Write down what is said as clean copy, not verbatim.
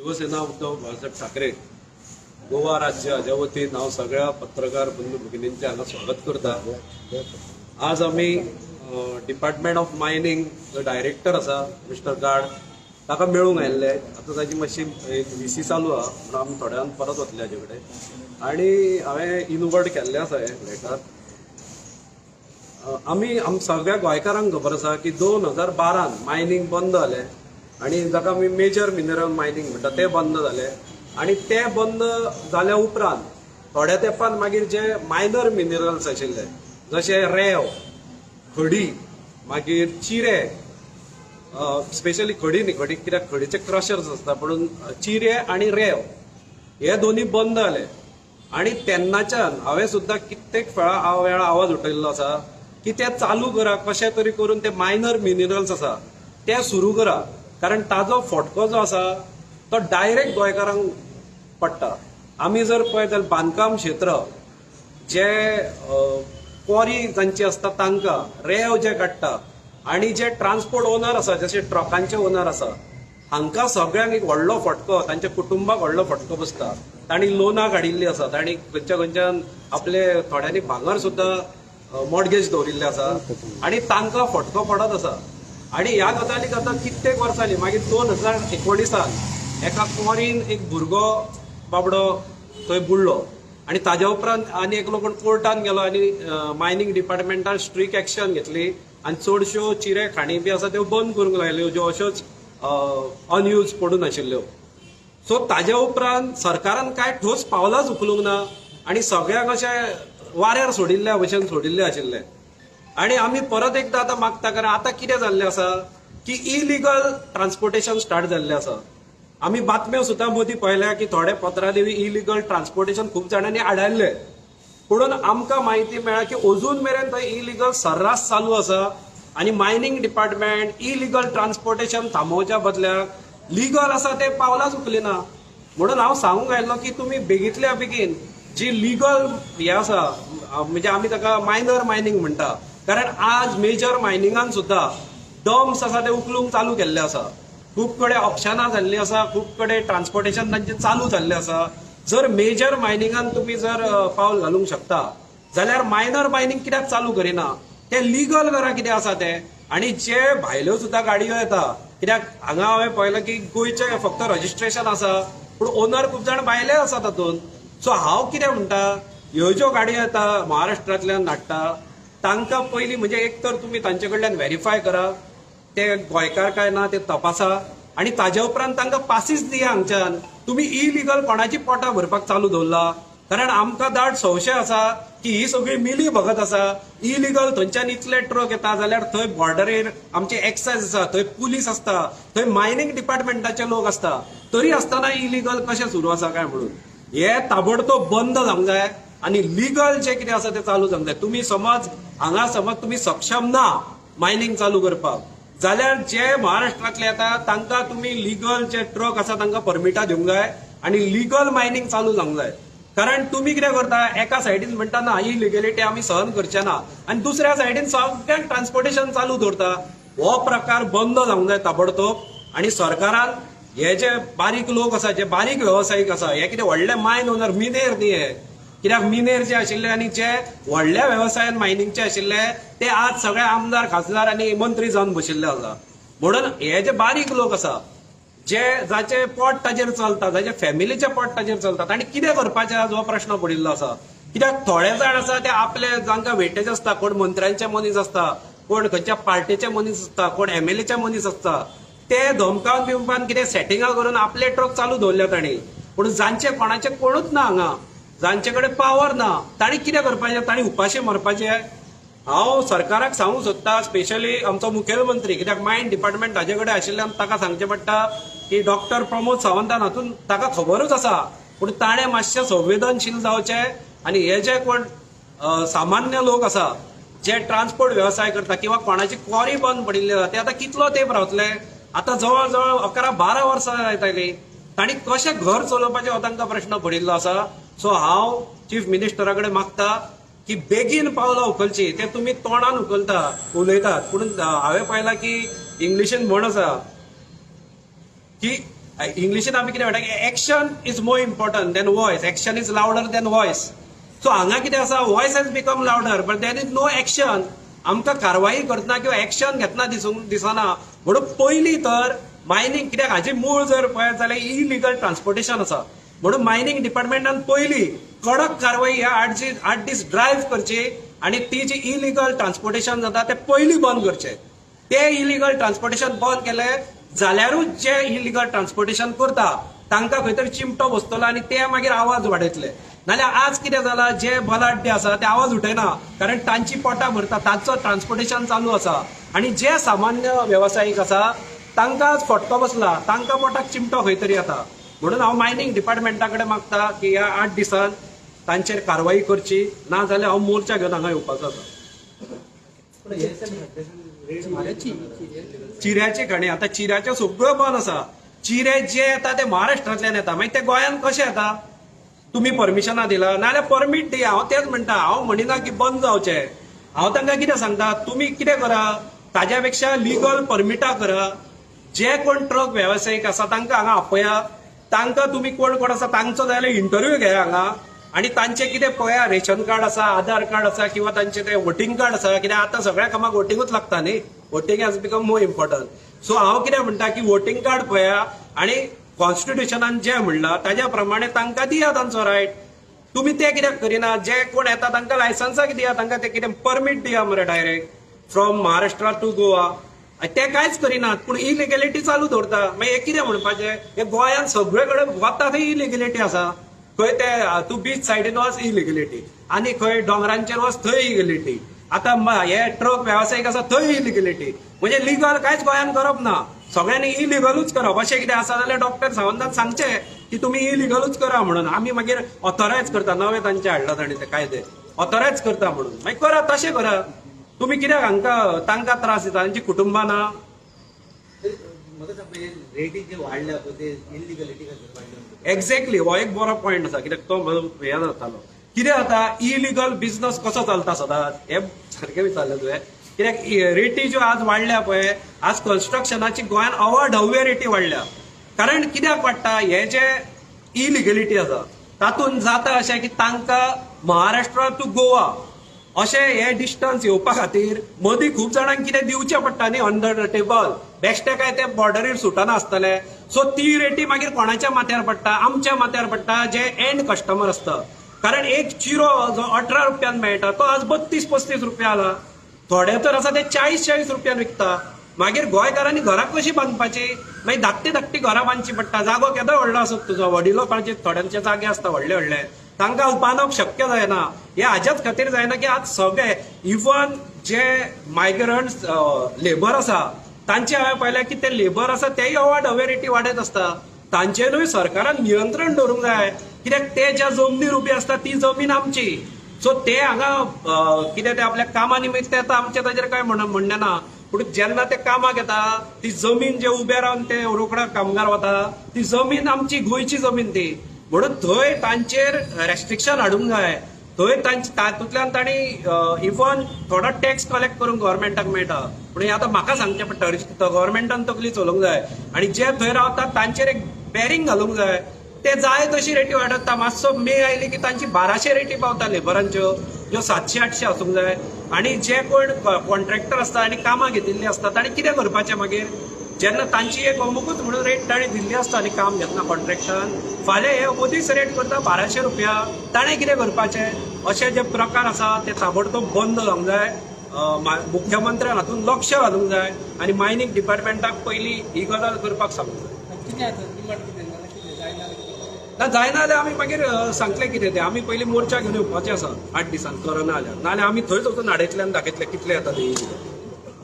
शिवसेना उद्धव बाळासाहेब ठाकरे गोवा राज्य हाज्या वतीन हांव सगळ्या पत्रकार बंधू भगिनींचें हांगा स्वागत करता. आज आमी डिपार्टमेंट ऑफ मायनींग जो डायरेक्टर आसा मिस्टर गाड ताका मेळूंक आयिल्ले. आतां ताची मातशी एक व्हीसी चालू आहा म्हणून आमी थोड्या वेळान परत वतले हाजे कडेन आनी हांवें इनवर्ड केल्लें आसा हें लेटर. आमी आम सगळ्या गोंयकारांक खबर आसा की 2012 मायनींग बंद जालें आनी जाका आमी मेजर मिनरल मायनींग म्हणटा तें बंद जालें आनी तें बंद जाल्या उपरांत थोड्या तेंपान मागीर जे मायनर मिनरल्स आशिल्ले जशे रेंव, खडी, मागीर चिरे, स्पेशली खडी न्ही, खडी कित्याक खडीचे क्रशर्स आसता, पूण चिरे आनी रेंव हे दोनी बंद जाले. आनी तेन्नाच्यान हांवें सुद्दां कित्येक वेळा आवाज उठयल्लो आसा की ते चालू करा, कशें तरी करून ते मायनर मिनरल्स आसा ते सुरू करा, कारण ताजो फटको जो आसा तो डायरेक्ट गोंयकारांक पडटा. आमी जर पळयत जाल्यार बांदकाम क्षेत्र जे क्वॉरी जांची आसता तांकां रेंव जे काडटा आनी जे ट्रान्सपोर्ट ओनर आसा जशे ट्रकांचे ओनर आसा हांकां सगळ्यांक एक व्हडलो फटको, तांच्या कुटुंबाक व्हडलो फटको बसता. तांणी लोनां काडिल्लीं आसा, तांणी खंयच्या खंयच्यान आपले थोड्यांनी भांगर सुद्दां मॉर्गेज दवरिल्ले आसा आनी तांकां फटको पडत आसा. आनी ह्या गजालीक आतां कित्येक वर्सां जालीं. मागीर 2019 एका क्वॉरीन एक भुरगो बाबडो थंय बुडलो आनी ताज्या उपरांत आनी एकलो कोण कोर्टान गेलो आनी मायनींग डिपार्टमेंटान स्ट्रीक एक्शन घेतली आनी चडश्यो चिरे खाणी बी आसा त्यो बंद करूंक लायल्यो ज्यो अश्योच अनयूज पडून आशिल्ल्यो. सो ताज्या उपरांत सरकारान कांय ठोस पावलांच उखलूंक ना आनी सगळ्यांक अशें वाऱ्यार सोडिल्ल्या भशेन सोडिल्ले आशिल्ले. आनी आमी परत एकदां आतां मागता, कारण आतां कितें जाल्लें आसा की इलिगल ट्रान्सपोर्टेशन स्टार्ट जाल्लें आसा. आमी बातम्यो सुद्दां मदीं पळयल्या की थोडे पत्रादेवी इलिगल ट्रान्सपोर्टेशन खूब जाणांनी आडायल्लें, पूण आमकां म्हायती मेळ्ळा की अजून मेरेन थंय इलिगल सर्रास चालू आसा आनी मायनींग डिपार्टमेंट इलिगल ट्रान्सपोर्टेशन थांबोवच्या बदल्याक लिगल आसा ते पावलांच उखलिना. म्हणून हांव सांगूंक आयल्लो की तुमी बेगींतल्या बेगीन जी लिगल हें आसा म्हणजे आमी ताका मायनर मायनींग म्हणटा, कारण आज मेजर मायनिंगान सुद्दां डम्स आसा ते उखलूंक चालू केल्ले आसा. खूब कडेन ऑप्शनां जाल्लीं आसा, खूब कडेन ट्रान्सपोर्टेशन तांचें चालू जाल्लें आसा. जर मेजर मायनिंगान तुमी जर पावल घालूंक शकता जाल्यार मायनर मायनींग कित्याक चालू करिना, तें लिगल करा कितें आसा तें. आनी जे भायल्यो सुद्दां गाडयो येता, कित्याक हांगा हांवें पळयलां की गोंयचें फक्त रजिस्ट्रेशन आसा पूण ओनर खूब जाण भायले आसा तातूंत. सो हांव कितें म्हणटा, ह्यो ज्यो गाडयो येता महाराष्ट्रांतल्यान हाडटा तांकां पयलीं म्हणजे एक तर तुमी तांचे कडल्यान व्हेरीफाय करा ते गोंयकार काय ना ते तपासा आनी ताज्या उपरांत तांकां पासीस दिया हांगच्यान. तुमी इलिगल कोणाची पोटां भरपाक चालू दवरला, कारण आमकां दाट संशय आसा की ही सगळी मिली भगत आसा. इलिगल थंयच्यान इतले ट्रक येता जाल्यार थंय बॉर्डरीर आमचे एक्सायज आसा, थंय पुलीस आसता, थंय मायनींग डिपार्टमेंटाचे लोक आसता, तरी आसतना इलिगल कशें सुरू आसा काय म्हणून हे ताबडतोब बंद जावंक जाय आनी लिगल जे कितें आसा तें चालू जावंक जाय. तुमी समज हांगा समज तुमी सक्षम ना मायनींग चालू करपाक जाल्यार जे महाराष्ट्रांतले येता तांकां तुमी लिगल जे ट्रक आसा तांकां परमिटां दिवंक जाय आनी लिगल मायनींग चालू जावंक जाय. कारण तुमी कितें करता, एका सायडीन म्हणटा ना ही लिगलिटी आमी सहन करचे ना आनी दुसऱ्या सायडीन सगळ्यांक ट्रान्सपोर्टेशन चालू दवरता. हो प्रकार बंद जावंक जाय ताबडतोब. आनी सरकारान हे जे बारीक लोक आसा, जे बारीक वेवसायीक आसा, हे कितें व्हडले मायन ओनर मिनेर न्ही हे, कित्याक मिनेर जे आशिल्ले आनी जे व्हडल्या वेवसायान मायनिंगचे आशिल्ले ते आज सगळे आमदार, खासदार आनी मंत्री जावन बशिल्ले आसा. म्हणून हे जे बारीक लोक आसा, जे जाचे पोट ताजेर चलता, जाचे फॅमिलीचे पोट ताजेर चलता, तांणी कितें करपाचें आज हो प्रश्न पडिल्लो आसा. कित्याक थोडे जाण आसा ते आपले जांकां वेटेज आसता, कोण मंत्र्यांचे मनीस आसता, कोण खंयच्या पार्टीचे मनीस आसता, कोण एमएलएचे मनीस आसता, ते धमकावन बिमकावन कितें सेटिंगां करून आपले ट्रक चालू दवरल्या तांणी. पूण जांचे कोणाचे कोणूच ना हांगा, जांचे कडेन पावर ना, तांणी कितें करपाचें, तांणी उपाशी मरपाचें. हांव सरकाराक सांगूंक सोदता, स्पेशली आमचो मुखेलमंत्री, कित्याक मायन डिपार्टमेंट ताजे कडेन आशिल्ल्यान ताका सांगचें पडटा की डॉक्टर प्रमोद सावंतान हातूंत ताका खबरूच आसा, पूण ताणें मातशें संवेदनशील जावचें आनी हे जे कोण सामान्य लोक आसा जे ट्रान्सपोर्ट वेवसाय करता किंवा कोणाची क्वॉरी बंद पडिल्ली आसा ते आतां कितलो तेंप रावतले, आतां जवळ जवळ 11-12 वर्सां जायतली, तांणी कशें घर चलोवपाचें हो तांकां प्रश्न पडिल्लो आसा. सो हांव चीफ मिनिस्टरा कडेन मागता की बेगीन पावलां उखलची. ते तुमी तोंडान उखलता उलयतात, पूण हांवें पळयलां की इंग्लिशीन म्हण आसा की इंग्लिशीन आमी कितें म्हणटा की action is more important than voice, action is louder than voice. So हांगा कितें आसा, voice has become louder but there is no action. आमकां कारवाई करतना किंवा एक्शन घेतना दिसूंक दिसना. म्हणून पयलीं तर मायनींग, कित्याक हाजी मूळ जर पळयत जाल्यार इलिगल ट्रान्सपोर्टेशन आसा, म्हणून मायनींग डिपार्टमेंटान पयलीं कडक कारवाई ह्या 8 दीस ड्रायव्ह करची आनी ती जी इलिगल ट्रान्सपोर्टेशन जाता ते पयलीं बंद करचें. ते इलिगल ट्रान्सपोर्टेशन बंद केलें जाल्यारूच जे इलिगल ट्रान्सपोर्टेशन करता तांकां खंय तरी चिमटो बसतलो आनी ते मागीर आवाज वाडयतले. नाल्यार आज कितें जाला, जे बलाढ्य आसा ते आवाज उठयना, कारण तांची पोटां भरता, तांचो ट्रान्सपोर्टेशन चालू आसा. आनी जे सामान्य वेवसायीक आसा तांकां आज फटको बसला, तांकां पोटाक चिमटो खंय तरी येता. म्हणून हांव मायनींग डिपार्टमेंटा कडेन मागता की ह्या 8 दिसान तांचेर कारवाई करची, ना जाल्यार हांव मोर्चा घेवन हांगा येवपाचो आसा. पण हे सगळे चिऱ्याची खणी, आतां चिऱ्याच्यो सगळ्यो बंद आसा. चिरे जे येता ते महाराष्ट्रांतल्यान येता, मागीर ते गोंयांत कशे येता? तुमी परमिशनां दिला नाजाल्यार परमीट दिया. हांव तेच म्हणटा, हांव म्हणिना की बंद जावचें. हांव तांकां कितें सांगता, तुमी कितें करा, ताज्या पेक्षा लिगल परमिटां करा. जे कोण ट्रक वेवसायीक आसा तांकां हांगा आपया, तांकां तुमी कोण कोण आसा तांचो जाल्यार इंटरव्यू घेया हांगा आनी तांचे कितें पळया, रेशन कार्ड आसा, आधार कार्ड आसा किंवा तांचे ते वोटींग कार्ड आसा. कित्याक आतां सगळ्या कामाक वोटिंगूच लागता न्ही, voting has become more important. So हांव कितें म्हणटा की वोटींग कार्ड पळया आनी कॉन्स्टिट्युशनान जें म्हणलां ताज्या प्रमाणे तांकां दिया तांचो रायट. तुमी ते कित्याक करिना? जे कोण येता तांकां लायसन्सां दिया, तांकां ते कितें परमीट दिया मरे direct from Maharashtra to Goa. ते कांयच करिनात, पूण इलिगेलिटी चालू दवरता. मागीर हे कितें म्हणपाचें? हे गोंयांत सगळे कडेन वता थंय इलिगेलिटी आसा. खंय ते तूं बीच सायडीन वच, इलिगेलिटी, आनी खंय दोंगरांचेर वच थंय इलिगेलिटी. आतां हे ट्रक वेवसायीक आसा थंय इलिगेलिटी. म्हणजे लिगल कांयच गोंयांत करप ना, सगळ्यांनी इलिगलूच करप अशें कितें आसा जाल्यार डॉक्टर सावंतान सांगचें की तुमी इलिगलूच करा म्हणून, आमी मागीर ऑथोरायज करता. नवे तांचे हाडला तांणी ते कायदे, ऑथोरायज करता म्हणून. मागीर करा, तशें करा. तुमी कित्याक हांकां तांकां त्रास दिता? तांची कुटुंबां ना? म्हाका सांग, रेटी जे वाडल्या पळय ते इलिगलिटी खातीर वाडल्या? एक्झॅक्टली, हो एक बरो पॉयंट आसा, कित्याक तो म्हजो हें जातालो. कितें जाता, इलिगल बिझनस कसो चलता सदांच, हें सारकें विचारलें तुवें. कित्याक रेटी ज्यो आज वाडल्या पळय, आज कन्स्ट्रक्शनाची गोंयांत अवाढव्य रेटी वाडल्या. कारण कित्याक वाडटा? हे जे इलिगलिटी आसा तातूंत जाता अशें की तांकां महाराष्ट्र टू गोवा अशें हे डिस्टन्स येवपा खातीर मदीं खूब जाणांक कितें दिवचें पडटा न्ही अंडर the table. बेश्टे काय ते बॉर्डरीर सुटना आसतले. सो ती रेटी मागीर कोणाच्या माथ्यार पडटा? आमच्या माथ्यार पडटा, जे एंड कस्टमर आसता. कारण एक चिरो जो 18 रुपयान मेळटा तो आज 32-35 रुपया जाला. थोडे तर आसा ते 40-40 रुपयान विकता. मागीर गोंयकारांनी घरां कशीं बांदपाची? मागीर धाकटी धाकटी घरां बांदची पडटा. जागो केदो व्हडलो आसत तुजो, वडिलो पांचे थोड्यांचे जागे आसता व्हडले व्हडले, तांकां आज बांदप शक्य जायना. हे हाज्याच खातीर जायना की आज सगळे इवन जे मायग्रंट्स लेबर आसा तांचे हांवें पळयलें की ते लेबर आसा तेय अवाढव्य रेटी वाडयत आसता. तांचेरूय सरकारान नियंत्रण दवरूंक जाय, कित्याक ते ज्या जमनीर उबे आसता ती जमीन आमची. सो ते हांगा कितें ते आपल्या कामा निमित्त येता, आमचें ताजेर कांय म्हणणें ना. पूण जेन्ना ते कामाक येता ती जमीन जे उबे रावन ते रोकडा कामगार वता, ती जमीन आमची गोंयची जमीन ती. म्हणून थंय तांचेर रेस्ट्रिक्शन हाडूंक जाय. थंय तांचे तातूंतल्यान तांणी इवन थोडो टॅक्स कलेक्ट करूंक गव्हर्मेंटाक मेळटा. पूण हें आतां म्हाका सांगचें पडटा, गव्हर्मेंटान तकली चलोवंक जाय आनी जे थंय रावतात तांचेर एक बॅरींग घालूंक जाय. ते जाय तशी रेटी वाडयता. मातसो मे आयली की तांची 1200 रेटी पावता लेबरांच्यो, ज्यो 700-800 आसूंक जाय. आनी जे कोण कॉन्ट्रॅक्टर आसता आनी कामां घेतिल्लीं आसता तांणी कितें करपाचें मागीर? जेन्ना तांची एक अमुकूच म्हणून रेट ताणें दिल्ली आसता आनी काम घेतना कॉन्ट्रॅक्टरान, फाल्यां हे मदींच रेट करता 1200 रुपया, ताणें कितें करपाचें? अशे जे प्रकार आसा ते ताबडतोब बंद जावंक जाय. मुख्यमंत्र्यान हातूंत लक्ष घालूंक जाय आनी मायनींग डिपार्टमेंटाक पयलीं ही गजाल करपाक सांगूंक जाय. कितें आतां डिमांड कितें जाल्यार कितें जायना कितें? ना, जायना जाल्यार आमी मागीर सांगतले कितें तें. आमी पयलीं मोर्चा घेवन येवपाचे आसा 8 दिसान, करना जाल्यार. नाजाल्यार आमी थंयच वचून आडयतले आनी दाखयतले कितले येता ते.